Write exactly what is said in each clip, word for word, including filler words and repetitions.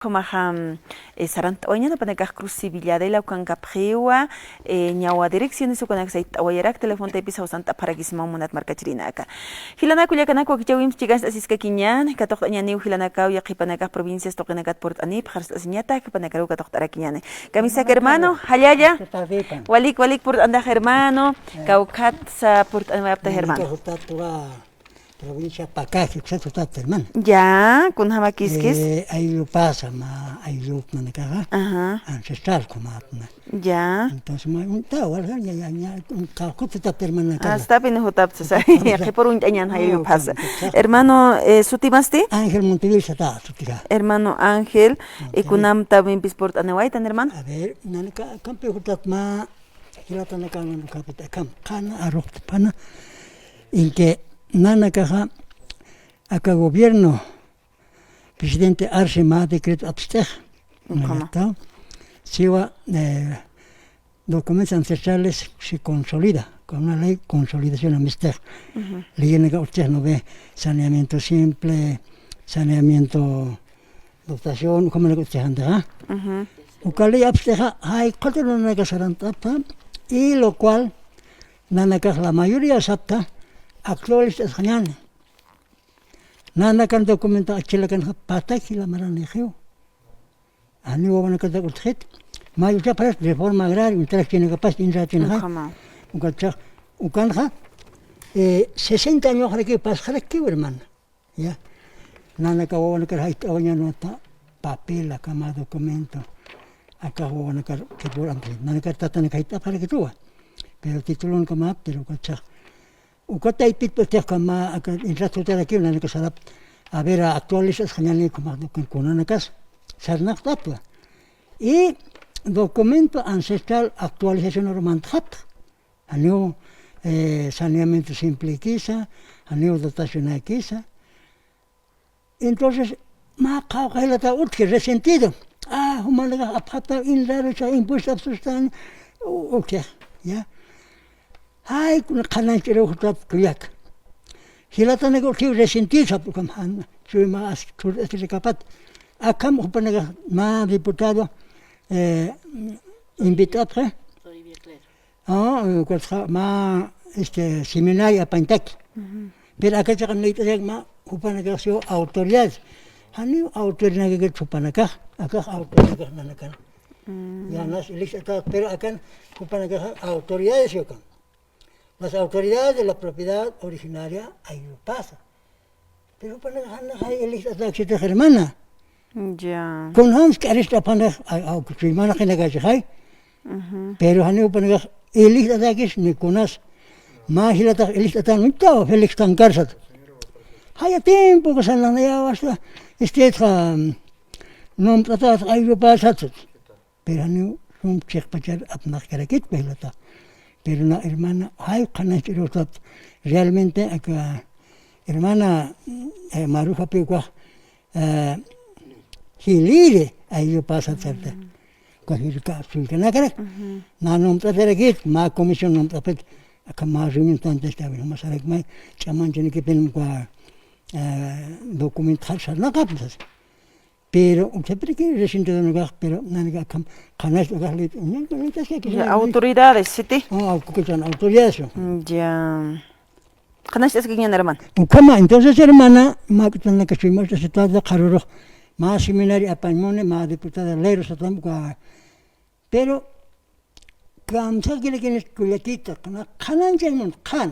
Jumaxa, mm, eh, sarant'awayañäni jupanakax Cruz Civilladela ukankapxiwa, eh, ñawa direcciones ukanak sayt'awayarak, telefontaypis jawsant'apxarakismaw munat markachirinaka. Jilanaka kullakanaka, wakichäwimp chikancht'asiskakiñäni, katuqt'añäniw jilanakaw yaqhipanakax provincias tuqinakat purt'anipxi, arst'asiñatak jupanakaruw katuqt'arakiñäni. Kamisaki hermano, jallalla. Walik, walik purt'antax hermano, kawkhatsa purt'aniwayapta hermano. Provincia Pacaje, uksa tutat, hermano. Ya, kunjamakiskis. Eh, ayllupasa, mä ayllup nanakaxa. Ajá. Ancestral, como atna. Ya. Entonces, mä, un ta, wal, ya, ya, ya, un kawkut tutat, hermano, nakaxa. Hasta pin jutapsa, sa. Qhipürun t'añan, ayllupasa. Hermano, eh, sutimasti? Ángel Montivil sata, sutixa. Hermano Ángel, eh, kunam también pis purt'aniwaytan, hermano. A ver, nanaka, kampi jutat mä, jilatanaka, nanaka, pit, akam, qhana, arruqtapana. En que nanakaxa aka gobierno, presidente Arce mä decreto apst'ix. Ukhama. Siwa, eh, documentos ancestrales se consolida, con una ley consolidación amistix. Ujú. Leyenaka utjix, ¿no ve? Saneamiento simple, saneamiento dotación, ukhamanaka utjix antaxa. Ujú. Uka ley apst'ixa, jay qhatu nanaka sarant'apxta, y lo cual, nanakax la mayoría sapxta, actualist'asxañäni. Nanakan documento achilakanxa pata jila maranïxiw. Janiw wawanakatak utjxit. Mä uchaparas reforma agraria, uñt'arakinakapas inratinxa. Ukhama. Ukatsa, ukanxa, eh, sesenta añoxarakiw pasxarakiw, hermana. Ya. Nanaka wawanakar jayt'awañäni uta papel, aka mä documento. Aka wawanakar kipur ampi. Nanakar tatanaka jayt'apxarakituwa. Pero titulonaka mä, pero ukatsa. Uka taypit, pues, tiyakama, aka, intratutaraki, nanaka sarap, a ver, actualisasxañäni, como, kunanakas, sarnaqtatwa. Y documento ancestral actualización urmantxapta. Janiw, eh, saneamiento simpleikisa, janiw dotacionaikisa. Entonces, mä qawqha jilata utji, resentido. Ah, jumanakax apxapxta, inrarusa, impuesto apsustan, u-, utji, ya. Ay, kuna qhanañcht'iriw jutap kullak. Jilatanaka utjiw resentido, sap, ukham jan, chuyma as, tur, as, rikapat. Akham jupanakax mä diputado, eh, invitapxi. Ah, ukatxa mä, este, seminario apañtaki. Ujú. Pero akachaxa niyt'asak mä jupanakax siw autoridades. Janiw autoridadnakakit jupanakax, akax autoridadnakax nanakan. Mm. Ya nas elegir, pero akan jupanakax autoridades siw akan. Las autoridades de la propiedad originaria ayllupasa. Pero jupanakax jan nax elegir, hermana. Ya. Kunjams k'arist'apxanax, a, a, chuymanaqinakachi jay. Ujú. Pero janiw jupanakax elegir ni kunas. Mä jilatax elegir, uñtaw Félix Tancar sat. Jaya tiempo que sananaya hasta, este, jan, nomt'atat ayllupasat sat. Pero janiw sum chiqpachar apnaqkarakitpa jilata. Pero na hermana, jay qhanañcht'iriw jutapta. Realmente aka hermana, eh, Marujapi ukax, eh, jiliri ayllupasat sarta. Ukax jilka, sullkanakarak. Ujú. Na nomt'apirakit, mä comisión nomt'apit, aka mä reunión tantasta, mä sarak may, ch'amanchanikipin uka, eh, documento sarnaqapta. Pero, ukhapiraki resentidonakas, pero, nanaka akham, qhanañcht'asax lit, ña, lit, es que aquí ya, autoridades, ¿sí? Oh, au-, que son autoridades, ¿no? Mm, ya. Qhanañcht'asakiñäni, hermano. Ukhama, entonces, hermana, mä k'utanaka chuymacht'asitata qharürux, mä seminario apañ muni, mä diputada Lero satam, uka, pero, kamsakirakinis kullakita, qhana, qhanañchañ mun, qhan.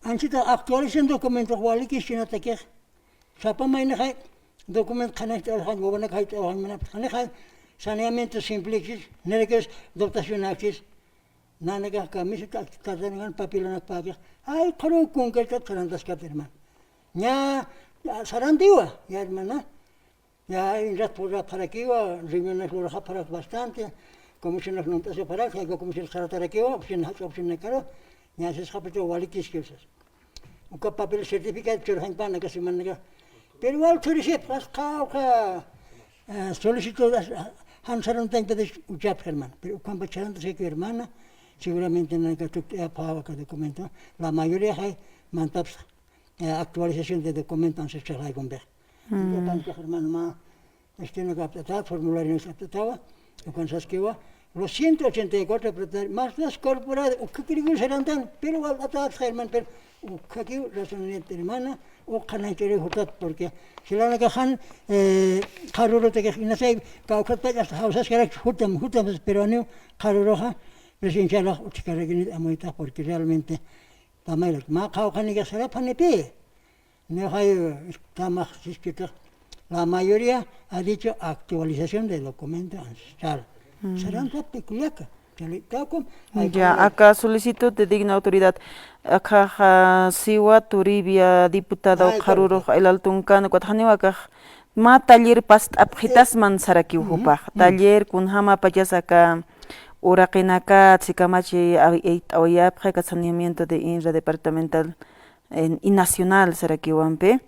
Anchita actualización documento walikischinatakix. Sapa maynixay documento qhanañcht'awxañ, wawanak jayt'awxañ, manapxanixay saneamiento simpleikis, nirakis dotacionakis. Nanakax kamisita tatankan papelonakpäkix. Ay, qhuru kunkaytat sarantaskapta, hermano. Ña, ya, sarantiwa, ya, hermana. Ya, inrat purapxarakiwa, reuniones luraxapxarak bastante, comisiones nomt'asipxarak, ya, comisión saratarakiwa, oficina, oficinakaru, ña, sisxapxarakiwa walikiskiw sas. Uka papel certificado churxañpan aka semanaka. Pero wal churisipxi, qawqha, eh, solicitud, as, a, jan sarantañpatix uchapxi, hermana. Pero ukampa charantaskiw, hermana, seguramente nanaka tukt'ayapxäwa aka documento. La mayoría jay mantapxta, eh, actualización de documento ancestral jaykumpix. Mm. Ukampa, hermano, mä, Este, no captata, formulario no captata, ukan saskiwa, los ciento ochenta y cuatro propietarios, más los corporados, ukakiriw sarantan, pero wal ata, hermano, pero ukakiw razonamiento, hermana, ukan hay que jutat, porque si la cajan, eh, karuru te que no sé, caucat hasta hausas que jutam, jutam, pero no, karuruja, presencial, utkarakini amoita, porque realmente, tamay, ma, caucani que será panepe. Niw jay, eh, tamax siskitix, la mayoría ha dicho actualización del documento ancestral. Mm. Sarantapi kullaka, chalitawkum, ay, ya, kullaka. Aka solicitud de digna autoridad. Akaxa siwa Toribia, diputado, ay, qharurux, claro, el Alto Uncana, ukat janiw akax mä taller past'apxitasman sarakiw jupax. Mm. Taller kunjamapachas aka uraqinaka, si kamachi, ay, ayt'awayapxi, aka saneamiento de inra departamental, en, y nacional sarakiwampi.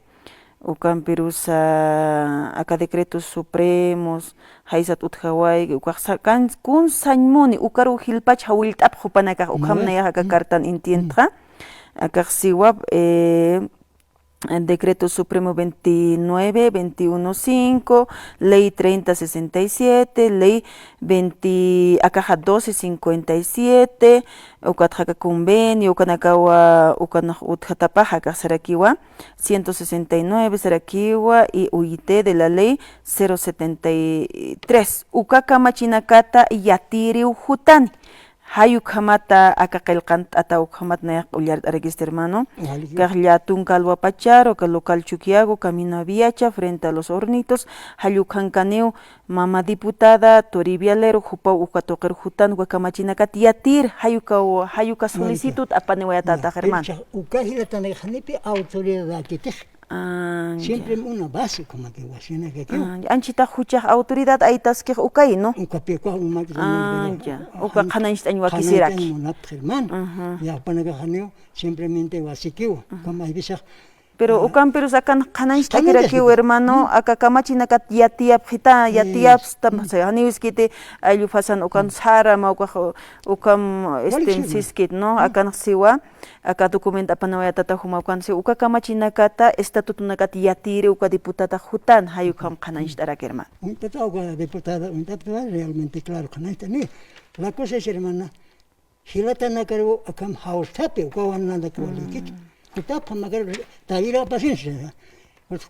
Ukampirusa aka decretos supremos, jaysat utjawayki, ukax sa-, kan-, kun sañ muni, ukaru jilpach jawillt'apx jupanakax, ukham nayax aka cartan entiendxa. Akax siwap, eh, decreto supremo veintinueve, veintiuno cinco, ley treinta sesenta y siete, ley veinte, akaxa doce cincuenta y siete, ukatxa aka convenio, ukanakawa, ukan utjatapaxa, akax sarakiwa, ciento sesenta y nueve sarakiwa, y U I T de la ley cero setenta y tres. Uka kamachinakata yatiriw jutani. Jay ukhamata aka qillqant'ata ukhamat nayax q'ullart'arakista, hermano. Waliki. Kax Llätunka alwapachar, uka local Chuquiago, camino a Viacha, frente a Los Hornitos, jall ukhankaniw mama diputada Toribia Lero, jupaw uka tuqir jutan, uka kamachinakat yatir, jay uka, jay uka solicitud apaniwayatatax, hermano. Uka jilatanakax janipi autoridadakitix. Ah, ya. Siempre una base, como que wasina que ah, anchita juchax autoridad aytaskix ukay, ¿no? Uka pico, una que ah, ya. Uka qhanañcht'añ wakisirak. Qhanañcht'añ munapx, hermano. Ajá. Ya, pana que janiw, simplemente wasikiw. Ajá. Como hay veces, pero ah, ukampirus akan qhanañcht'akirakiw, hermano, aka kamachinakat yatiyapxita, yatiyapxta, janiw iskiti, ayllu fasan ukan sara, ma uka, ukam, este, siskit, ¿no? Akan siwa. Aka documento apanawayatata juma ukan si uka kamachinakata, estatutonakat yatiri uka diputata jutan, jay ukham qhanañcht'arak, hermano. Uñt'ata uka diputada, uñt'ata realmente claro qhanañcht'ani. La cosa es, hermana, jilatanakaru akham jawsthapi, uka wananakaru walikit. Jutapxam akar tayira paciencia.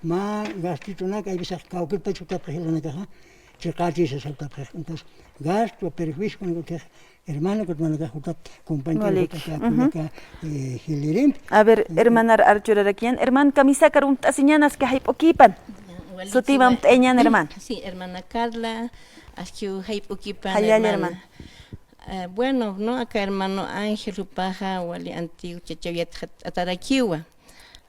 Mä gastutunak, hay veces kawkirpach jutapxi jilanakaxa, chiqachisa saltapxi. Entonces, gasto, perjuicio, hermano, que hermano, que jutat, compañero, walik. Jutat, ujú. Acá, eh, jilirim. A ver, eh, hermana, archurarakiñan, hermano, kamisakar uñt'asiñan, aski jayp'ukipan. Walik, sutimam walik. T'eñan, hermano. Sí, hermana Carla, aski jayp'ukipan, jallalla, hermana. Hermano. Eh, bueno, no, aka hermano Ángel jupaxa, wali antiguo chachaw yatxatarakiwa.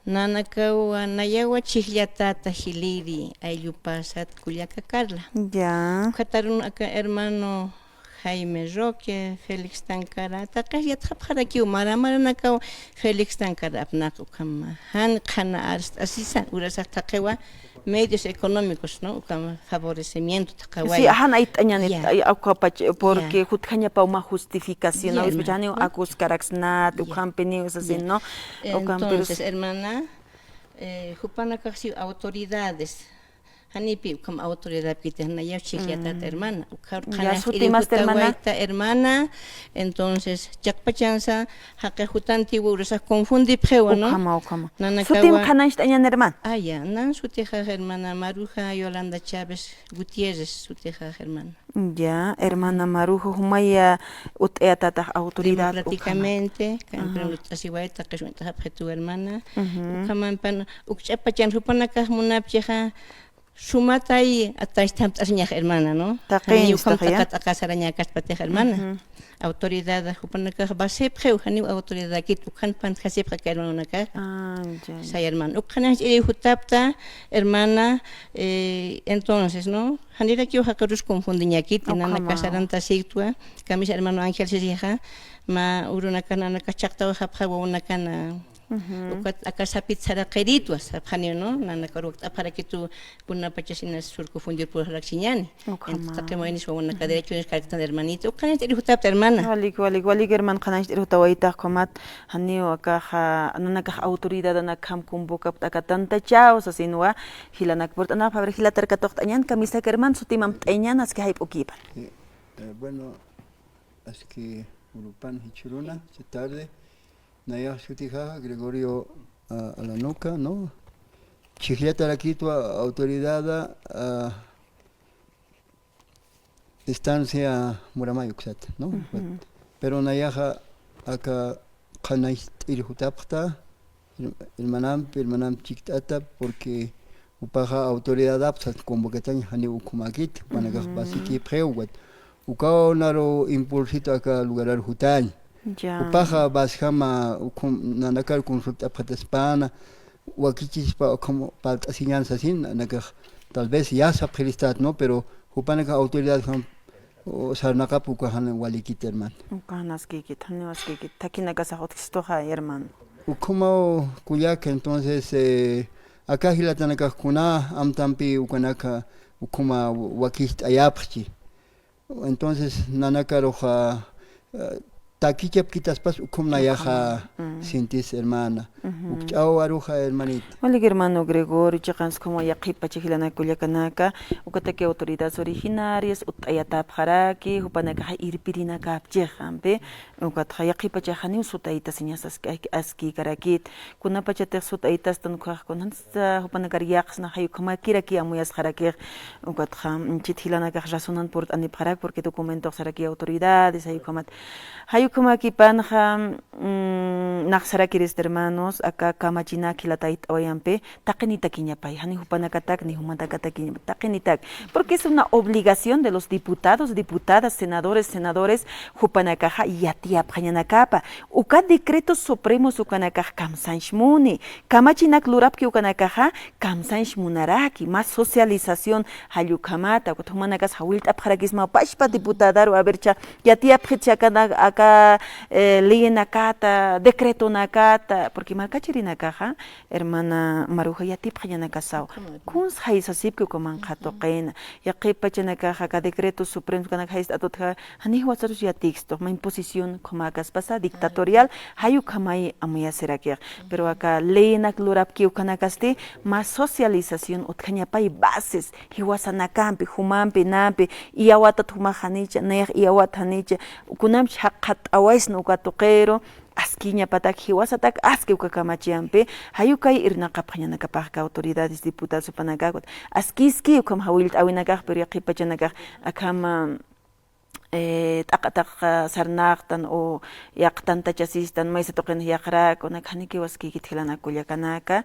Nanakawa, nayawa chhijllatata jiliri, ayllupasat kullaka Carla. Ya. Ukhatarun aka hermano Jaime Roque, Félix Tancara, taqix yatxapxarakiw, mara maranakaw Félix Tancara apnaq ukhama. Jan qhana arst'asisa, urasax thaqiwa medios económicos, ¿no? Ukhama favorecimiento thaqiwa. Sí, jan ayt'añanit, ya, ay, ukhapach, porque ya. Jutjañapaw mä justificación, ya, ¿no? Hermano. Akus karaksnat, ya. Ukhampiniw sasin, ya, ¿no? Ukhampirus. Entonces, hermana, eh, jupanakax si autoridades. Janipi ukham autoridad kiti, jana ya chhijllatata, mm, hermana. Ukhar ya, qhanañcht'iri sutimasta, hermana. Jutawayta, hermana. Entonces, chiqpachansa, jaqi jutantiwa urasax confundipxiwa, ¿no? Ukhama, ukhama. Nanakawa. Sutim qhanañcht'añan, hermana. Ah, ya. Nan sutixa, hermana Maruja Yolanda Chávez Gutiérrez sutixa, hermana. Ya, hermana Maruja, jumaya ut'ayatatax autoridad, democráticamente, ukhama. Ajá. Kan, pero t'asiwayta, qishwint'ajapxitu, hermana. Ujú. Ukhaman pan, ukch'apachan jupanakax munapchixa, sumatay, ataycht'amt'asiñax, hermana, ¿no? Taqin, jani ukham taqi, ya. Taqat aqasarañakastpatix, hermana. Ujú. Autoridad, jupanakax basipxiw, janiw autoridadakit, ukhan pantjasipxa aka hermanonakax. Ah, ya, ya. Say hermana. Ukhananch iri jutapta, hermana, eh, entonces, ¿no? Janirakiw jaqirus confundiñakiti, ukhama. Nanakax sarantasiktwa, kamisa hermano Ángel sisixa, mä urunakax nanakax chaqtawxapxa wawanakana, Ujú. Ukat aka sapit saraqiritwa, sapxaniw, ¿no? Nanakaru wakt'apxarakitu, kunapachasinas surco fundir purxarakchiñani. Ukhama. Entonces, taqi maynis wawanaka derechonis karktan hermanito. Uqañacht'iri jutapta hermana. Walik, walik, walik hermana, qhanañcht'iri jutawaytax ukhamat, janiw akaxa, nanakax autoridadanak ukham convocapta aka tantachaw sasinwa, jilanak purt'anapxaw, a ver, jilatar katuqt'añan, kamisaki hermano, sutimamt'añan, aski jayp'ukipan. Eh, eh, bueno, aski urupan jichhüruna, esta tarde, nayax sutixa Gregorio, ah, Alanuca, ¿no? Chhijllatarakitwa autoridada, ah, estancia Muramay uksata, ¿no? Ujú. Pero nayaxa aka qhanañcht'iri jutapxta, hermanampi, hermanampi chikt'ata, porque jupaxa autoridadapxta convocatañ, janiw ukhumäkiti, jupanakax basikipxiw, ukat ukaw naru impulsito aka lugarar jutañ. Ya. Jupaxa basjama ukhum nanakar consult'apxataspana, wakichispa ukham parlt'asiñan sasin, nanakax tal vez ya sapxiristat, ¿no? Pero jupanakax autoridadjam, o, sarnaqap ukax jan walikit, hermano. Ukax jan askikit, jan askikit. Thakinakasax utjkstuxa, hermano. Ukhumaw kullaka, entonces, eh, aka jilatanakax kuna amtampi ukanaka ukhuma wakicht'ayapxchi. Entonces, nanakaruxa, eh, takichapkitaspas ukhum nayaxa sintis, hermana. Ujú. Ukch'aw aruxa, hermanita. Walik hermano Gregorio, chiqans como yaqhipacha jilanaka kullakanaka, ukataki autoridades originarias utt'ayatapxaraki, jupanakaxa irpirinakapchix, ampi, ukatxa yaqhipacha janiw sutaytasiñas aski-, askikarakit, kunapachatix sutaytastan ukkhax kunansa jupanakar yaqsna, jay ukhamakiraki amuyasxarakix, ukatxa, mm, chit jilanakax razonan purt'anipxarak, porque documentox saraki autoridades, jay ukhamat. Jay ukhamäkipanxa, mm, nax sarakirista hermanos, aka kamachinak jilatayt'awayampi, taqinitakiñapay, jani jupanakatak, ni jumanakatakiñapay, taqinitak. Porque es una obligación de los diputados, diputadas, senadores, senadores, jupanakaxa yatiyapxañanakapa. Uka decretos supremos ukanakax kamsañch muni, kamachinak lurapki ukanakaxa kamsañch munaraki, más socialización jall ukhamata, ukat jumanakas jawillt'apxarakisma pachpa diputadaru, a ver, cha, yatiyapxitchi aka, aka, eh, leyenakata, decretonakata, porque markachirinakaxa, hermana Maruja, yatipxañanakasaw. Kuns jaysasipki uka manqha tuqina. Yaqhip pachanakaxa aka decretos supremos ukanaka jayst'atutxa, jani jiwasarus yatikstu, mä imposición ukhamäkaspasa dictatorial, jay ukhamay amuyasirakix. Pero aka leyenak lurapki ukanakasti, mä socialización utjañapay bases, jiwasanakampi, jumampi, nampi, iyawatat jumax janicha, nayax iyawat janicha, kunamch jaqhat'awaysna uka tuqiru, askiñapatak jiwasatak aski uka kamachiyampi, jay ukay irnaqapxañanakapax aka autoridades, diputados jupanakax, askiski ukham jawillt'awinakax, pero yaqhip pachanakax akham, eh, t'aqha t'aqha sarnaqtan o yaqha tantachasistan, maysa tuqinx yaqharak, ukanak janikiw askikit jilanaka kullakanaka,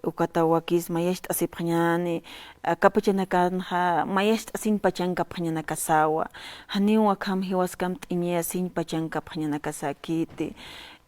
ukataw wakis mayacht'asipxañäni, aka pachanakanxa mayacht'asiñ pachankapxañanakasawa, janiw akham jiwaskam t'iñiyasiñ pachankapxañanakasäkiti,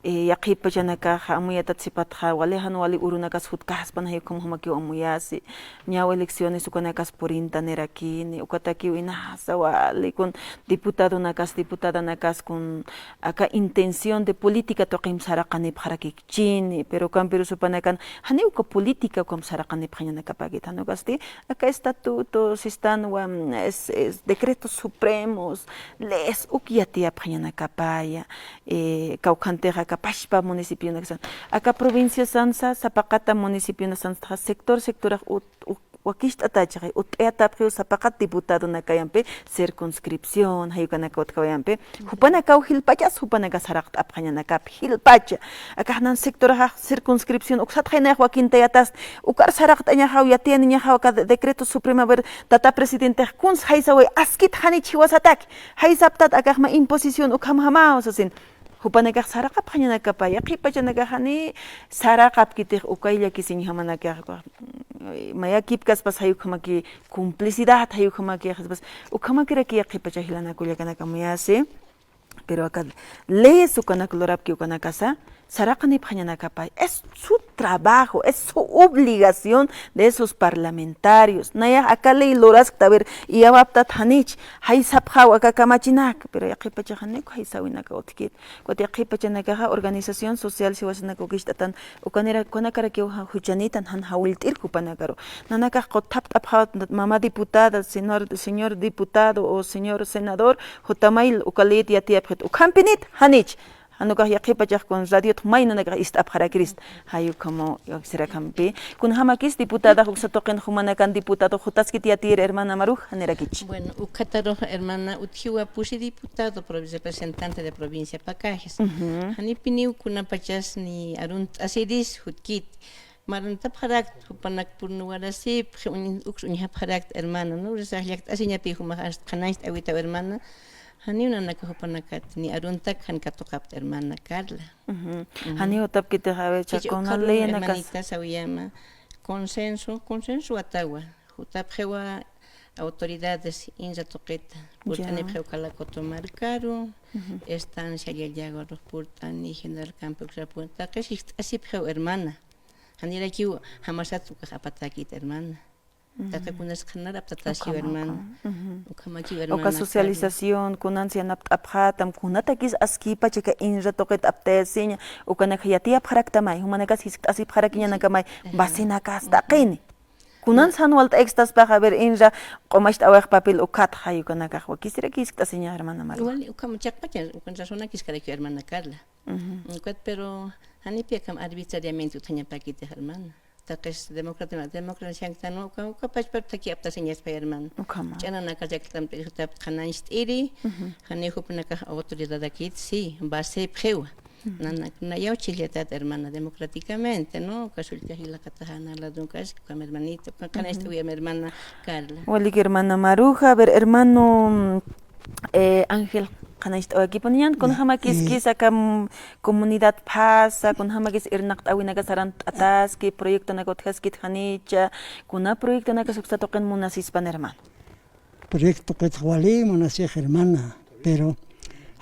eh, yaqhip pachanakaxa amuyatat sipatxa, wali jan wali urunakas jutkaspan jay ukham jumakiw amuyasi, ñaw elecciones ukanakas purinta nirakini, ukatakiw inasa wali kun diputadonakas, diputadanakas kun aka intención de política tuqim saraqanipxarakikchini, pero ukampirus jupanakan janiw uka política ukham saraqanipxañanakapäkit, jan ukasti aka estatuto sistanwa, mm, es, es decretos supremos, leyes uk yatiyapxañanakapaya, eh, kawkhantixa aka pachpa municipionakasan, aka provinciasansa, sapaqata municipionasansa, sector sectorax ut-, ut-, wakicht'atächixay, utt'ayatapxiw sapaqat diputadonakayampi, circunscripción, jay ukanaka utjawayampi, jupanakaw jilpachas, jupanaka saraqt'apxañanakap, jilpacha. Akax nan sectoraxax circunscripción uksatxay nayax wakintayatast, ukar saraqt'añaxaw, yatiyaniñaxaw aka de-, decreto supremo, a ver, tata presidentex kuns jaysaway, askit janich jiwasatak, jaysaptat akax mä imposición ukhamjamaw sasin. Jupanakax saraqapxañanakapa, yaqhip pachanakax jani saraqapkitix ukay llakisiñjamanakax, mayakipkaspas jay ukhamaki complicidad, jay ukhamakixpas, ukhamakiraki yaqhip pacha jilanaka kullakanaka amuyasi. Pero aka leyes ukanak lurapki ukanakasa, Saraqanipxañanakapay, es su trabajo, es su obligación de esos parlamentarios. Nayax aka ley luraskta, a ver, iyawaptat janich, jaysapxaw aka kamachinak, pero yaqhipachax janiw jaysäwinaka utjkit. Ukat yaqhipachanakaxa organización social siwasanaka ukicht'atan, ukanira, ukanakarakiw ja-, juchanitan jan jawillt'ir jupanakaru. Nanakax qutthapt'apxawt mama diputada, señor, señor diputado o señor senador, jutamay uka leyt yatiyapxit, ukhampinit janich. Jan ukax yaqhipachax kun radiot may nanakax ist'apxarakirist. Jay ukhamaw, wakisirakampi. Kunjamakis diputadax uksa tuqin jumanakan diputado jutaskit yatiyir hermana Maruja, janirakich. Bueno, ukhatarux hermana utjiwa pusi diputado, pro-, representante de provincia Pacajes. Ujú. Janipiniw kunapachas ni arunt'asiris jutkit. Marantapxarakt, jupanak purnuwarasipxi, uñ-, uks uñjapxarakt hermana, ¿no? Risa llakt'asiñapi jumax ast qhanañcht'awitaw hermana. Janiw nanaka jupanakat, ni aruntak jan katuqapta hermana Carla. Ujú. Ujú. Janiw utapkitix, a ver, chakuna leyenakas. Hermanita sawiyama, consenso, consenso watawa. Jutapxiwa autoridades inra tuqita. Ya. Purt'anipxiw Calacoto markaru, ujú, estancia Llallawarux purt'ani, General Campo uksa purt'ani, taqis ist'asipxiw hermana. Janirakiw jamasat ukax apatäkit hermana. Ujú. Taqi kunas qhanar aptatäskiw hermana. Ukhama, ukhama. Ujú. Ukhamakiw hermana. Uka socialización, kunans yanapt'apxätam, kunatakis askipach aka inra tuqit aptayasiña, ukanaka yatiyapxaraktamay, jumanakas jiskt'asipxarakiñanakamay, sí, ajá, basenakas taqini. Kunans jan walt'ayktaspaxa, a ver, inra q'umacht'awix papel ukhat jay ukanakax wakisiraki jiskt'asiña hermana Maru. Igual, ukham chiqpacha, ukan razonakiskarakiw hermana Carla. Ujú. Ukat, pero janipi akham arbitrariamente utjañapäkitix hermana. Taqis democracia, democracia uka, uka pachpar thaki aptasiñaspay hermana. Ukhama. Ch'ananaka llaktam qhanañcht'iri, ujú, janiw jupanakax autoridadakit, sí, basepxiwa. Ujú. Nanak, nayaw chhillatat hermana, democráticamente, ¿no? Uka sullka jilaqataxa na ladunkas, ukham hermanita, ukham qhanañcht'awiyam hermana Carla. Walik hermana Maruja, a ver, hermano, eh, Ángel, qhanañcht'awakipuniñan, kunjamakiskis aka, mm, comunidad phasa, kunjamakis irnaqt'awinaka sarant'ataski, proyectonaka utjaskit janicha, kuna proyectonakas uksa tuqin munasispan hermano. Proyecto tuqitx wali munasix hermana, pero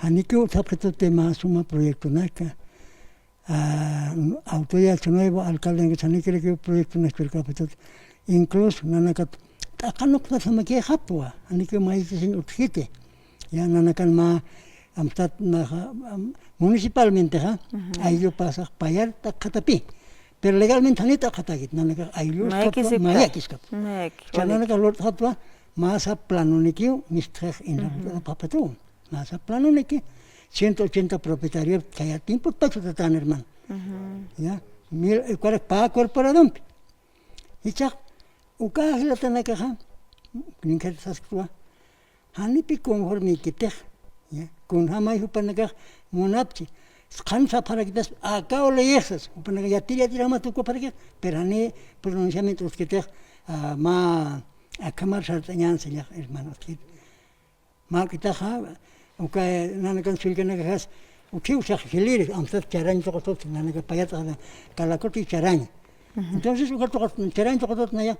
janikiw utjapxituti mä suma proyectonaka. Ah, autoridad nuevo alcalde, janikirakiw proyectonak churkapxitut, incluso nanakat t'aqanuqtasiñakïxapwa, janikiw mayisisiñ utjkiti. Ya nanakan mä amstat naxa, am, municipalmentexa, ujú, ayllu pasax payar t'aqatapï. Pero legalmente janiw t'aqatäkit, nanakax ayllu mayakïskapxi. Mayakïskapxi. Mayakï, cha walik. Nanakax lurt'xatwa, mä sap planonikiw mistxix inra, ujú, p'apatuw. Mä sap planoniki, ciento ochenta propietarios, kaya tiempo tachutatan, hermano. Ujú. Ya, mil, eh, cuare-, pä corporadompi. Jichhax, uka jilatanakaxa, ninkhat saskwa, janipi conformekitix, ya, kunjamay jupanakax munapchi, qhan sapxarakitas, akaw leyixsas, jupanakax yatir yatir jama tukuparakix, pero jani pronunciamiento utjkitix, ah, mä akhamar sart'añän siñax, hermano, utjkit. Mä juk'itaxa, uka nanakan sullkanakaxas, utjiw sax jiliri, amstat charañ tuqutut, nanaka payat Calacoto y charañ. Ujú. Entonces, uka tuqut, charañ tuqutut naya,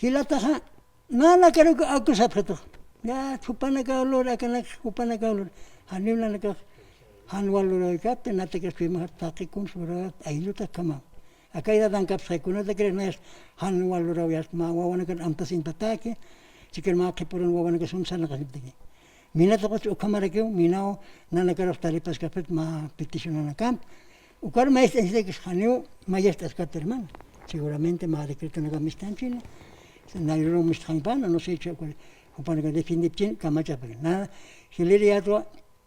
jilataxa, nanakaru aku sapxitux. Ya, jupanakaw lur, akanak jupanakaw lur. Janiw nanakax, jan wal luräwikapti, natakas suymaxa taqi kuns luräwikapti, aylluta akhamaw. Aka edadankapsa, kunatakiris nayas jan wal luräwiyäs mä wawanakan amtasiñpatäki, chikir mä qhipürun wawanakas sum sarnaqañaptaki. Mina tuqits ukhamarakiw, minaw nanakarux taripaskaspit mä peticionanakamp. Ukar mayacht'añchtakis janiw mayacht'askapti hermano. Seguramente mä decretonakam mistañchini. Nayrüruw mistxañpana, no sé, ukar jupanaka defiendipchini, kamachapxi. Na, jiliriyätwa,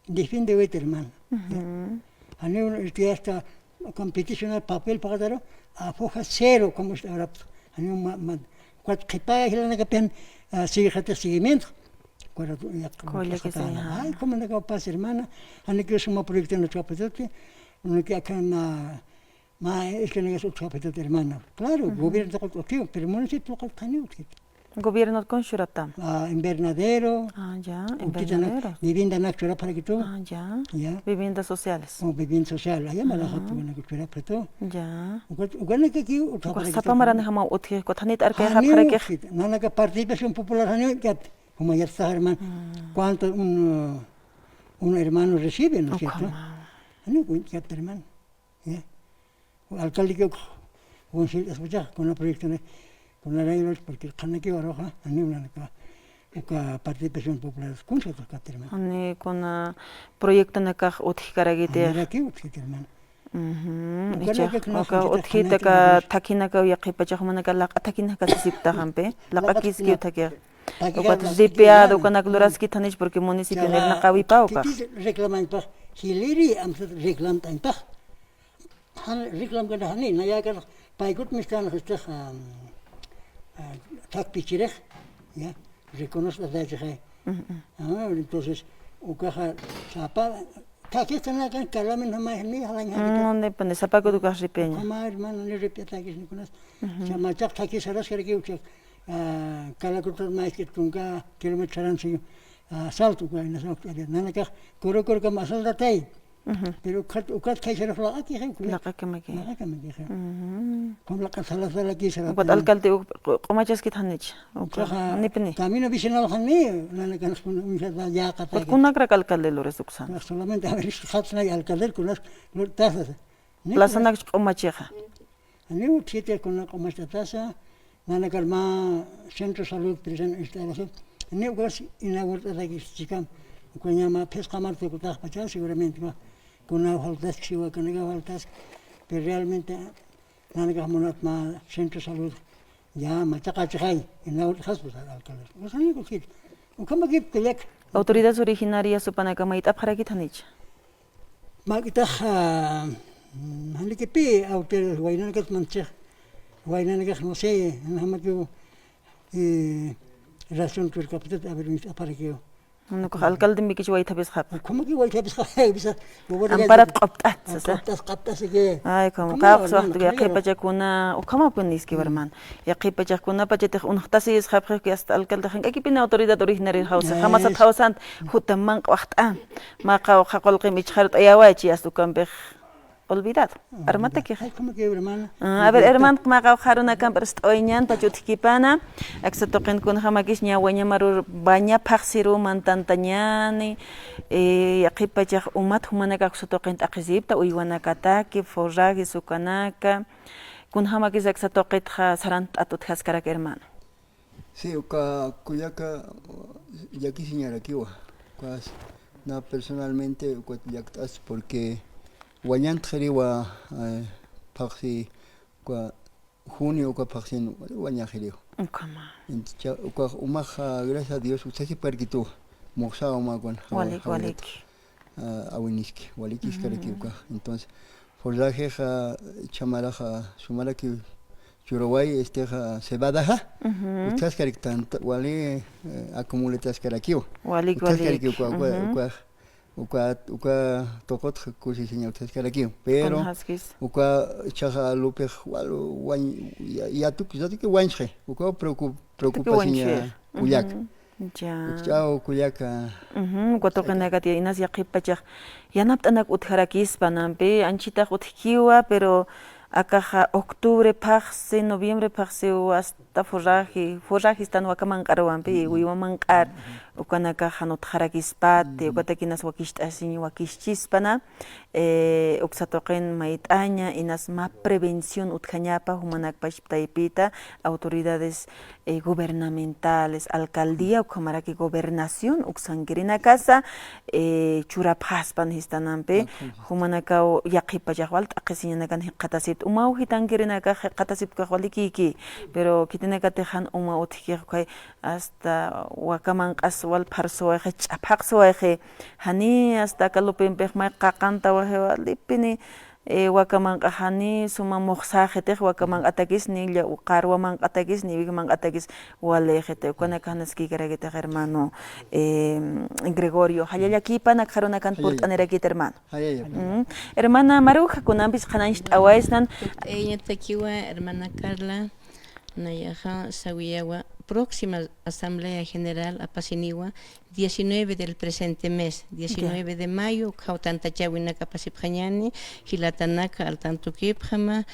defiende wet hermano. Ujú. Janiw, este, hasta competicionar papel pagataru, a foja cero, como está ahora. Janiw ma, ma, cuat qhipa jilanakapian, ah, sigue jata seguimiento. Cuatro, ya, como que se llama. Ay, como na capaz, hermana. Janikiw suma proyecto na chapatuti, no que acá na, ma, es que no es otro chapatuti, hermana. Claro, ujú, gobierno está contigo, pero municipio está contigo. Gobierno con Shuraptam. Ah, invernadero. Ah, ya, Ukitana invernadero. Vivienda na churaparakitu. Ah, ya. Ya. Viviendas sociales. Oh, vivienda social. Aya, mala, ajá, hatu na churaparakitu. Ya. Uka, uka na kaki, uka uka sapa maranjama utji, uka thanit arka, janiw, japa arka. Nanaka participación popular janiw, ya, como ya está, hermano. Mm. ¿Cuánto un, uh, un hermano recibe, no es cierto? Ukhama. Janiw, ya, hermano. Ya. Alcalde que uka, un sil escucha, con una proyecto, con una ley, porque el canal que va a roja, a mí una, uka participación popular, con su toca tema. Ani kuna proyecto nakax utjkaragiti. Era que utjkarman. Mhm. Uka ichax, nakax uka utjitaka, thakinaka, yaqhipachax jumanaka laq'a thakinaka sisiptaxampi, laq'a kiski utjakixa. Ukat ripiado, ukanak luraskithanich, porque municipio nirnaqawipa ukax. Reclamanpax, hiliri, amsat reclamt'anpax. Jan reclam kana jani, nayakar paykut mistan jistix, am, a, thak pichirix, ya, reconoce ataychixay. Mhm. Ah, entonces, ukaxa, sapa, thakis tanakan kalamin jamay ni jalañ jani. Mm, depende, sapakut ukax ripiaña. Jamay, hermano, ni ripia thakis ni kunas. Mhm. Chamachax thakis saraskarakiw chak, a, kalakutar mayskit tunka kilómetro saransi, a, salto, uka, inas, nanakax, kuru, kuru, kama saltatay. Ujú. Pero ukat, ukat khaysarux laq'akixi, ukat. Laq'akamakixi. Laq'akamakixi. Ujú. Kun laq'a sala, sala kisara. Ukat alcalde uk, q'u-, q'umachaskit janich. Uka, ukaxa, nipni. Camino vecinal jani, nanakan uñjata yaqata. Ukat kunakrak alcalde lures uksan. Solamente a ver, xatnay alcalde kunas lurtasa. Plazanak q'umachixa. Ani utjiti kuna q'umachtatasa, nanakar mä centro salud presente instalación. Ani ukas inaugurt'atakis chikam. Ukaña mä phisqa marta kutaxpacha, seguramente mä kuna faltaski, siwa kanaka faltaski. Pero realmente nanakax munat mä centro salud. Ya, machaqachixay, inaugurt'aspa alcalde. Ukas ani utjiti. Ukamakip kullak. Autoridades originarias jupanaka mayt'apxarakit janich. Mak'itax, a, janikipi autoridades waynanakat manchix, waynanakax, no sé, jamakiw, e, razón kurkapitat, a ver, mis aparakiw. Ukax alcalde mikich waythapisxap. Ukhamakiw waythapisxap, bisa, amparat q'upt'at, sasa. Q'upt'as, q'upt'as, que. Ay, como, qawqsa waqtu, yaqhipacha kuna, ukhamapuniski, hermano. Yaqhipachax kunapachatix unxtasisxapxi, que hasta alcalde jank'akipini autoridad originaria jawsa, jamasa thawsant, juta manq'a waxt'a, mä qawqha qullqim ichxarut'ayawachi, hasta ukampix olvidado. Armatakix. Ay, como que, hermana. Ah, a ver, hermano, mä qawqha arunakampi ist'awayñan, pach utjkipana, aksa tuqin kunjamakis ña wañamaru, waña phaxsiru mantantañani, e, yaqhipachax umat jumanaka aksa tuqin t'aqhisipta, uywanakataki, forrajes ukanaka, kunjamakis aksa tuqitxa sarantt'at utjaskarak, hermano. Sí, uka kullaka llakisiñarakiwa. Ukas na personalmente ukat llakt'as porque wañantxiriwa, eh, phaxsi, uka junio uka phaxsin wañaxiriwa. Ukhama. Ent-, cha-, ukax umaxa, gracias a Dios, utsasipkarkitu, muxsa umakan, walik, jaway, walik. A, awiniski, walikiskarakiw ukax. Entonces, forrajexa, chamaraxa, sumarakiw churaway, estexa, cebadaxa, utjaskaraktan, wali, eh, acumulataskarakiw. Walik, walik. Utjaskarakiw uka, uka, uka, uka tuqutxa kusisiña utjaskarakiw. Pero, uka chaxa lupix, wal, wañ-, ya-, yatuk, yatuki wañchxi. Uka preocup-, preocupación ya, kullak. Ya. Ukch'aw kullaka. Ujú, uka tuqinakati inas yaqhipachax yanapt'anak utjarakispa, nanpi anchitax utjkiwa, pero akaxa octubre phaxsi, noviembre phaxsiw hasta forraje, forraje istan waka manq'arwampi, uywa manq'ar, ukanakax jan utjarakispäti, ukataki inas wakicht'asiñ, wakischispa, na, eh, uksa tuqin mayt'aña, inas mä prevención utjañapa, jumanakpacha taypita, autoridades, eh, gubernamentales, alcaldía, ukhamaraki gobernación, uksankirinakasa, eh, churapxaspan jistanampi, jumanakaw yaqhipachax wal t'aqhisiñanakan jikxatasipta, umaw jitankirinakax jikxatasipkax walikiki, pero khitinakatix jan uma utjkix ukhay, hasta waka manq'as wal pharsuwayxi, ch'aphaqsuwayxi, jani hasta aka lupimpix may qaqantawaxi, walipini, eh, waka manq'ax jani suma muxsäxitix, waka manq'atakis, ni lla-, qarwa manq'atakis, ni iwij manq'atakis walïxiti. Ukanakax jan askïkarakitix, hermano, eh, Gregorio. Jallallakïpanaka, arunakan purt'anirakïta, hermano. Mm. Hermana Maruja, kunampis qhanañcht'awaysnan. Tukt'ayañatakiwa, hermana Carla. Nayaxa sawiyawa, próxima Asamblea General apasiniwa, diecinueve del presente mes, diecinueve de mayo, ukkhaw tantachäwinak apasipxañäni, jilatanaka al tanto kipxama,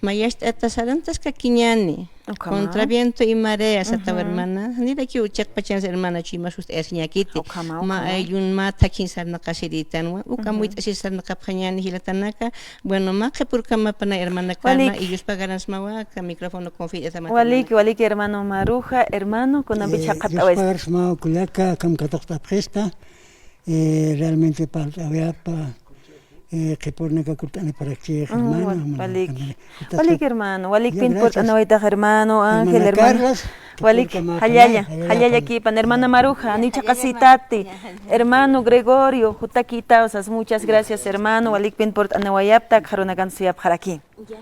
Mayacht'ata sarantaskakiñäni. Ukhama. Contra viento y marea, satawa hermana. Nirakiw chiqpachansa hermana, chuyma sust'ayasiñäkiti. Ukhama, ukhama. Ma ayllun mä thakhin sarnaqasirïtanwa. Uka muyt'asir sarnaqapxañäni jilatanaka. Bueno, mä qhipürkamapanay hermanakana, y Diospa ganansmawa, aka micrófono confianza. Waliki, waliki hermano Maruja, hermano, kunampi chhaqatawaysa. Diospa ganansmawa kullaka, akham katuqt'apxista. Eh, realmente parlt'awayapa, eh, qhipürnaka kurt'aniparakchi, hermano, waliki. Waliki, hermano, walikpin purt'anawaytax, hermano Ángel, hermano. Walik, jallalla, jallallakipan, hermana Maruja, janiw chhaqasïtati, hermano Gregorio, jutakïtawsas, muchas gracias, hermano, walikpin purt'anawayapta, akxarunakan suyapxaraki. Ya,